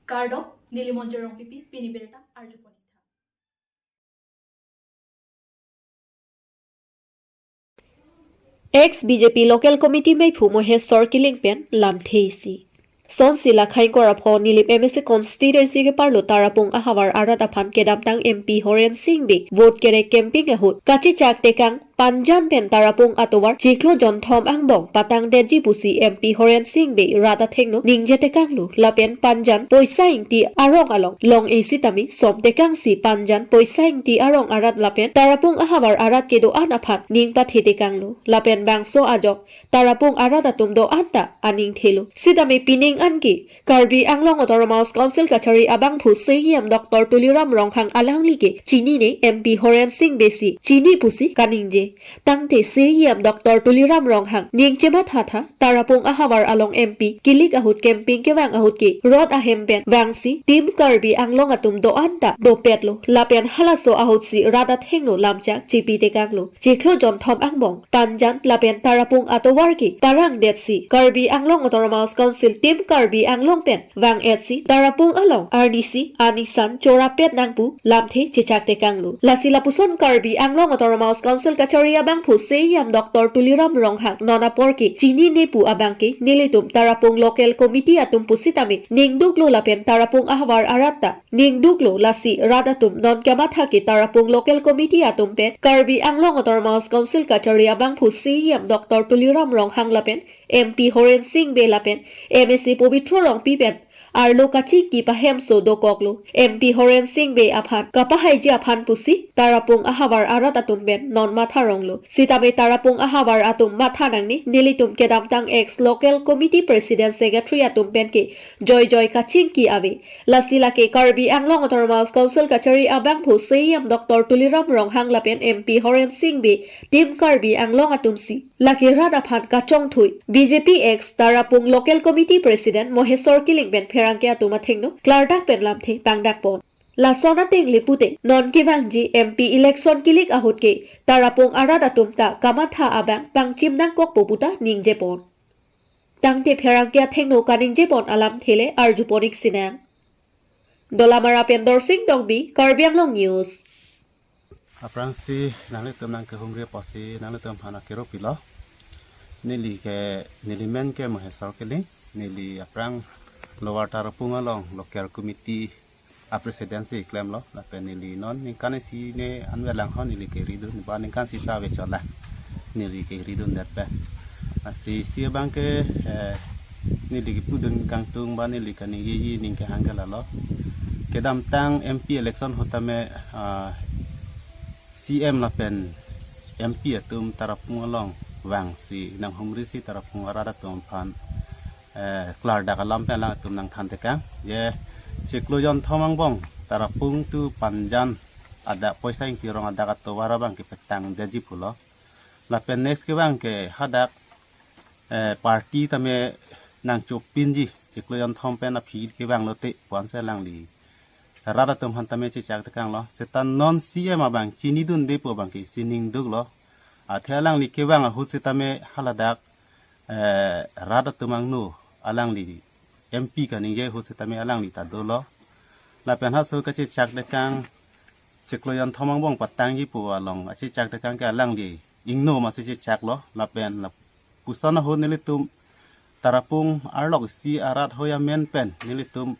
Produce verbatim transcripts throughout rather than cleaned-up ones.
Kardom, neli Monjir Rongpipi, pini birta arjuponitha. Ex B J P Local Committee meiphu Mohesor Killing pen lamthe isi. Sonsi la khaingkor apho Nilip M A C constituency keparlo Tarapung ahavar arat aphan kedamtang M P Horen Sing Bey vote kerek campaign ahut kachechak tekang Panjan pen Tarapung atovar chiklo jonthom angbong patangdetji pusi M P Horen Sing Bey rat athengno ningje tekanglo, lapen Panjan Poisa Ingti arong along long-e sitame som tekangsi Panjan Poisa Ingti arong arat lapen Tarapung ahavar arat kedo-an aphan ning pathe tekanglo, lapen bangso ajok Tarapung arat atum do-an ta aning thelo. Sitame pining anke Karbi Anglong Autonomous Council kachari abangphu C E M Doctor Tuliram Ronghang alangli ke chinine M P Horen Sing Bey si chini pusi kaningje. Tangte C E M Doctor Tuliram Ronghang ning chemathatha Tarapung ahavar along M P kilik ahut campaign kevang ahut ke rot ahem pen vangsi Team Karbi Anglong atum do-an ta dopetlo, lapen halaso ahutsi rat athengno lamchak chipi tekanglo. Chiklo jonthom angbong Panjan lapen Tarapung atovar ke parangdetsi Karbi Anglong Autonomous Council Team Karbi Anglong pen vang-etsi Tarapung along arnisi anisan chorapet nang pu lamthe chechak tekanglo. Lasi lapuson Karbi Anglong Autonomous Council kachari abangphu C E M Doctor Tuliram Ronghang non apor ke chinine pu abang ke nelitum Tarapung Local Committee atum pusitame ningduklo, lapen Tarapung ahavar arat ta ningduklo. Lasi rat atum non kamatha ke Tarapung Local Committee atum pen Karbi Anglong Autonomous Council kachari abangphu C E M Doctor Tuliram Ronghang lapen M P Horen Sing Bey lapen M A C Pobitro Rongpi pen arlo kachingki pahemso dokoklo. M P Horen Sing Bey aphan kapahaiji aphan pusi Tarapung ahavar arat atum pen non matharonglo. Sitame Tarapung ahavar atum matha nangne, nelitum kedamtang ex Local Committee President Secretary atum pen ke joijoi kachingki ave. Lasi lake Karbi Anglong Autonomous Council kachari abangphu C E M Doctor Tuliram Ronghang lapen M P Horen Sing Bey Team Karbi Anglong atumsi lake rat aphan kachongthui B J P ex Tarapung Local Committee President Mohesor Killing pen pherangke atum athengno klardak pen lamthe pangdakpon. Lason ateng le pute non kevangji M P election kilik ahut ke Tarapung arat atum ta kamatha abang pangchim nangkokpo puta ningjepon. Tangte pherangke athengno kaningjepon alamthe le arjuponik sinang. Dolamara pen Dorsing Tokbi, Karbi Anglong News. Aphrangsi nanglitum nangkehumri apotsi nanglitum aphan akero pilo. Neli ke, neli men ke Mohesor Killing, neli aphrang Lower Tarapung along Local Committee a President si klemlo, lapen neli non ningkan isi ne anverlang ho neli keridun, ba ningkan sita ave chotlang neli keridundet pen. Lasi isi abang ke, eh, neli kepudun kangtung ba neli kaningjeji ning kehang ke lalo. Kedamtang M P election ahut tame, ah, C M lapen M P atum Tarapung along vangsi nanghumrisi Tarapung arat atum aphan, eh, klardak alam pen alangtum nangthan tekang. Je chiklo jonthom angbong Tarapung to Panjan adak Poisa Ingti arong adak atovar abang ke petangdetji pulo. Lapen next kevang ke hadak, eh, party tame nangchopinji, chiklo jonthom pen aphi kevang lote pu-ansi alangli rat atum aphan tame chechak tekanglo. Seta non C M abang chinidunde pu abang ke isi ningduklo. Athe alangli kevang ahut setame haladak, eh, rat atum angno alangli M P kaningje ahut setame alangli ta dolo. Lapen halaso kachechak tekang chiklo jonthom angbong patangji pu along achechak tekang ke alangli ingno masi chechaklo, lapen lapuson ahut nelitum Tarapung arlok isi arat hoi amen pen nelitum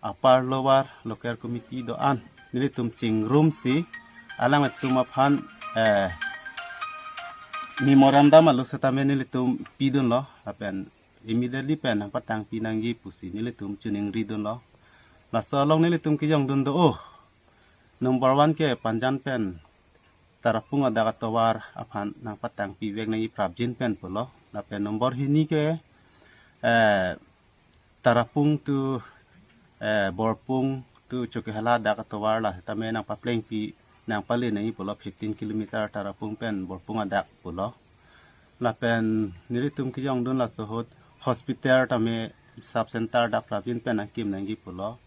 Upper Lower Local Committee do-an nelitum chingrumsi alangtum aphan, eh, memorandum alo setame nelitum pidunlo, lapen immediately pen nangpatangpi nangji pusi nelitum chiningridunlo. Laso along nelitum kejongdun do, oh, number one ke Panjan pen Tarapung adak atovar aphan nangpatangpi vek nangji prapjin pen pulo. Lapen number hini ke, eh, Tarapung to, eh, Borpung to Chokihola adak atovar la setame nangpaplengpi nangpale nangji pulo, fifteen kilometer Tarapung pen Borpung adak pulo. Lapen nelitum kejongdun laso ahut hospital tame sub center adak prapjin pen nangkim nangji pulo.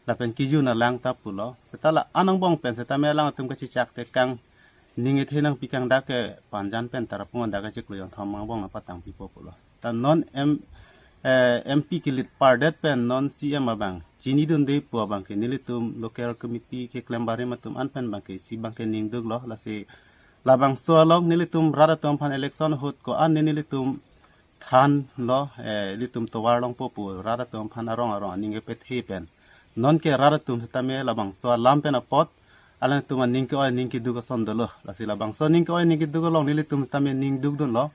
Lapen kejun alang ta pulo. Seta la-an angbong pen setame alangtum kachechak tekang ning ethe nangpi kangdak ke Panjan pen Tarapung adak ke chiklo jonthom angbong nangpatangpipo pulo. Ta non M, eh, M P kilit pardet pen non C M abang chinidunde pu abangke nelitum local committee keklem barim atum an pen abangke isi abangke ningduklo. Lasi labangso along nelitum rat atum aphan election ahut ko-an ne nelitum thanlo, eh, ilitum tovar longpo pu rat atum aphan arong arong aning kepethe pen. Nonke rat atum setame labangso alam pen apot alangtum aning ke-oi aning keduk ason dolo. Lasi labangso aning ke-oi aning keduk along nelitum setame ningdukdunlo.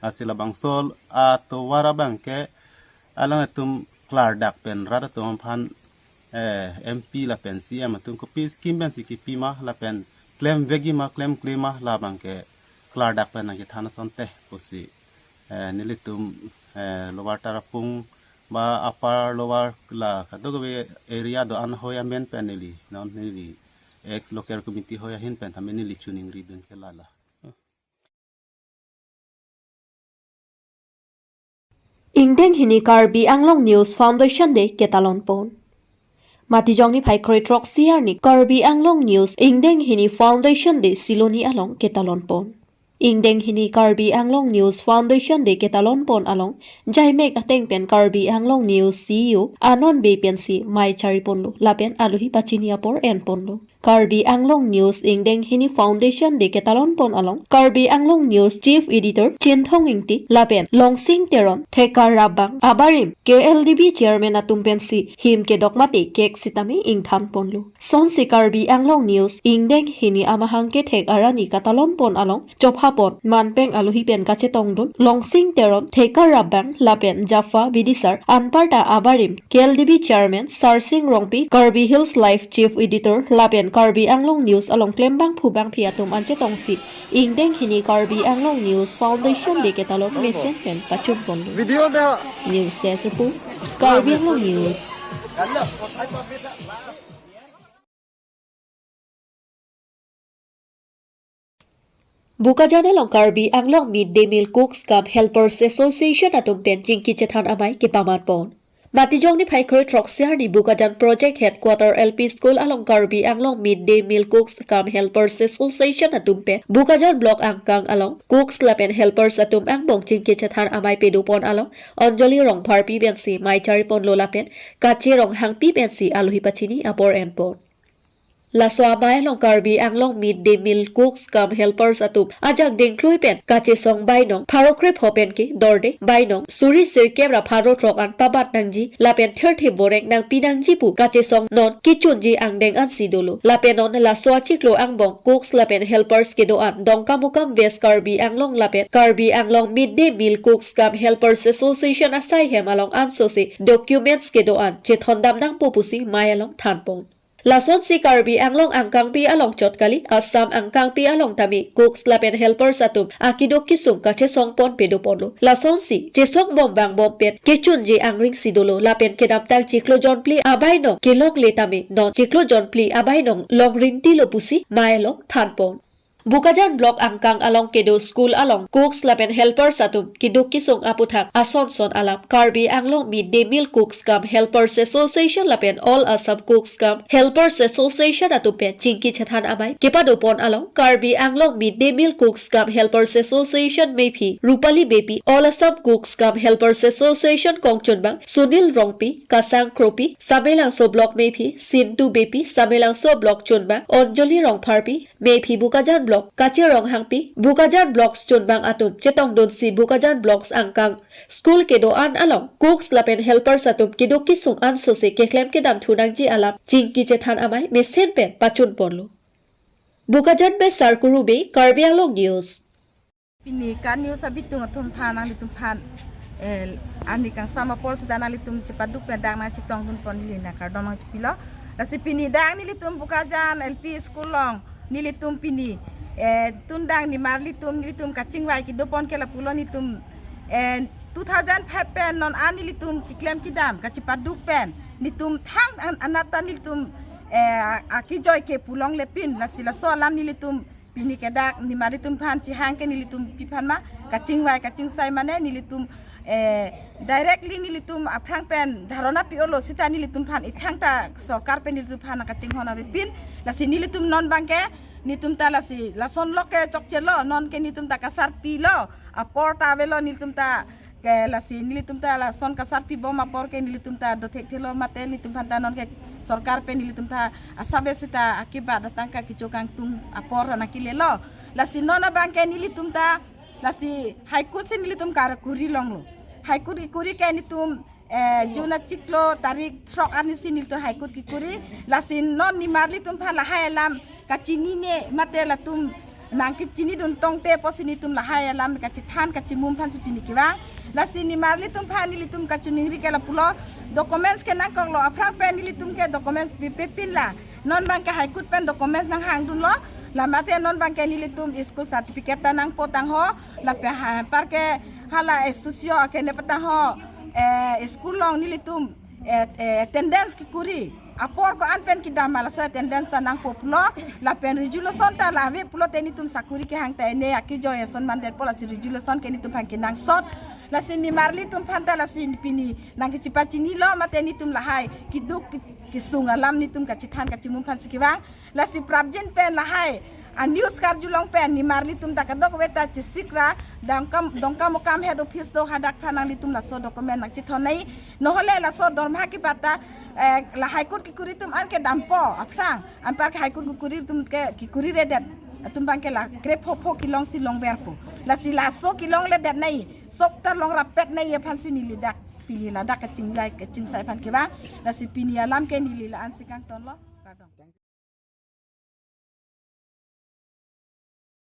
Lasi labangso atovar abangke alangtum klardak pen rat atum aphan, eh, M P lapen C M atum kopi scheme pensi kipi ma lapen klemvekji ma klemkle ma labangke klardak pen nangkethan asonte pusi, eh, nelitum, eh, Lower Tarapung ba Upper Lower la kadokave area do-an ahoi amen pen neli non neli ex local committee ahoi ahin pen tame neli choningridun ke lala. Ingdeng hini Karbi Anglong News Foundation Day ketalon pon. Matijong niphai kre throksi arni Karbi Anglong News ingdeng hini Foundation Day Siloni along ketalon pon. Ingdeng hini Karbi Anglong News Foundation Day ketalon pon along jaimek ateng pen Karbi Anglong News C E O Anon Bey pensi mei chari ponlo lapen alohi pachini apor en ponlo. Karbi Anglong News ingdeng hini Foundation Day ketalon pon along Karbi Anglong News Chief Editor Chinthong Ingti lapen Longsing Teron, Thekar Rabang abarim K L D B Chairman atum pensi him kedok mate cake sitame ingthan ponlo. Sonsi Karbi Anglong News ingdeng hini amahang kethek arni ketalon pon along chopha pon manpeng alohi pen kachetongdun Longsing Teron, Thekar Rabang lapen Jaffa Bidisar, anparta abarim K L D B Chairman Sarsing Rongpi, Karbi Hills Live Chief Editor lapen Karbi Anglong News along klembangphu bangphi atum an chetongsi ingdeng hini Karbi Anglong News Foundation Day ketalon mesen pen pachun ponlo. Video dah. News Desk Report, Karbi Anglong News. Bokajan along Karbi Anglong Mid Day Meal Cooks cum Helpers Association atum pen chingki chethan amei kepaman pon. Matijong niphai kre throksi arni Bokajan Project Headquarter L P School along Karbi Anglong Mid Day Meal Cooks cum Helpers Association atum pen Bokajan Block angkang along cooks lapen helpers atum angbong chingki chethan amei pado pon along Anjali Rongpharpi pensi mei chari ponlo lapen Kache Ronghangpi pensi alohi pachini apor en pon. Laso amei along Karbi Anglong Mid Day Meal Cooks cum Helpers atum ajak dengklui pen kachesong bainong pharo krepho pen ke dorde bainong suri sirkep ra pharo throk an pabat nangji lapen thirthe borek nangpi nangji pu kachesong non kechunji angdeng ansi dolo. Lapen non laso achiklo angbong cooks lapen helpers kedo-an Dongkamukam West Karbi Anglong lapen Karbi Anglong Mid Day Meal Cooks cum Helpers Association asai hem along ansose documents kedo-an chethondam nangpo pusi mei along than pon. Lasonsi Karbi Anglong angkangpi along chot kali, Assam angkangpi along tame cooks lapen helpers atum akeduk kesung kachesong pon pado ponlo. Lasonsi chesong bom vangbom pen kechunji angring si dolo lapen kedamtang chiklo jonphli abainong kelongle tame non chiklo jonphli abainong long rinti lo pusi mei along than pon. Bokajan Block angkang along kedo school along cooks lapen helpers atum keduk kesung aputhak ason son alam Karbi Anglong Mid Day Meal Cooks cum Helpers Association lapen All Assam Cooks cum Helpers Association atum pen chingki chethan amei kepado pon along Karbi Anglong Mid Day Meal Cooks cum Helpers Association mephi Rupali Beypi, All Assam Cooks cum Helpers Association kongchunbang Sunil Rongpi, Kasang Kropi, Samelangso Block mephi Sintu Beypi, Samelangso Block chunbang Anjali Rongpharpi, mephi Bokajan Block, Kache Ronghangpi, Bokajan Blocks chunbang atum chetongdunsi Bokajan Blocks angkang school kedo-an along cooks lapen helpers atum keduk kesung ansose keklem kedam thu nangji alam chingki chethan amei mesen pen pachun ponlo. Bokajan pen Sarkuru Bey, Karbi Anglong News. Pini ka news abitung atum aphan nanglitum aphan, eh, arni kangsam apor seta nanglitum chepaduk pen dak nangchetongdun pon neli nangkardom nangchepilo. Lasi pini dak nelitum Bokajan L P School along nelitum pini, eh, tun dak nimarlitum nelitum kachingvai kedo pon ke lapulo nelitum, eh, two thousand five pen non an nelitum keklem kedam kachepaduk pen nelitum thang an-, anat ta nelitum, eh, a-, akejoi ke pu longle pin lasi laso alam nelitum pini ke dak nimarlitum aphan chihang ke nelitum pi aphan ma kachingvai kachingsai mane nelitum, eh, directly nelitum aphrang pen dharona pi-olo seta nelitum aphan ithang ta sorkar pen nelitum aphan kachinghon avepin lasi nelitum non abangke nelitum ta lasi lason lok ke chokchelo non ke nelitum ta kasarpilo apor ta avelo nelitum ta Ke lasi nelitum ta lason kasarpi bom apor ke nelitum ta dothekthelo mate nelitum aphan ta non ke sorkar pen nelitum ta asap seta akibat atangka kecho kangtung apor nangkelelo. Lasi non abang ke nelitum ta lasi High Court si nelitum kar kuri longlo. High Court kekuri ke nelitum eh, June achiklo tarik throk arni si nelitum High Court kekuri. Lasi non nimarlitum aphan lahai alam kachinine mate latum nangkechinidun tangte pusi nelitum lahai alam kachethan kachimum aphansi pini kevang. Lasi nimarlitum aphan nelitum kachiningri ke lapulo, documents ke nangkoklo, aphrang pen nelitum ke documents pipepin la. Non abang ke High Court pen documents nanghangdunlo. La mate non abang ke nelitum school certificate ta nangpo tangho. Lapen ha, anpar ke hala S O C O ke ne patangho, eh, school along nelitum, eh, eh, attendance kekuri apor ko-an pen kedam ma laso attendance ta nangpo pulo. Lapen resolution ta la ave pulote nelitum sakuri kehang ta ne akejoi ason mandetpo, lasi resolution ke nelitum aphan kenangsot. Lasi nimarlitum aphan ta lasi pini nangkechipachinilo mate nelitum lahai keduk ke-, kesung alam nelitum kachethan kachimum aphansi kevang. Lasi prapjin pen lahai a-news karjulong pen nimarlitum ta kadokave ta chesikra Dongka, Dongkamukam head office do hadak aphan nanglitum laso document nangchethon nai. Nohole laso dorma kebat ta, eh, la High Court kekuri atum an ke dampo aphrang, anpar ke High Court kekuri atum ke kekuriredet atum abang ke la krepho pho kelongsi longverpo. Lasi laso kelongledet nai, sok ta longrapet nai aphansi neli dak pini ladak kachinglai kachingsai aphan kevang. Lasi pini alam ke neli la-ansi kangtonlo. Kardom.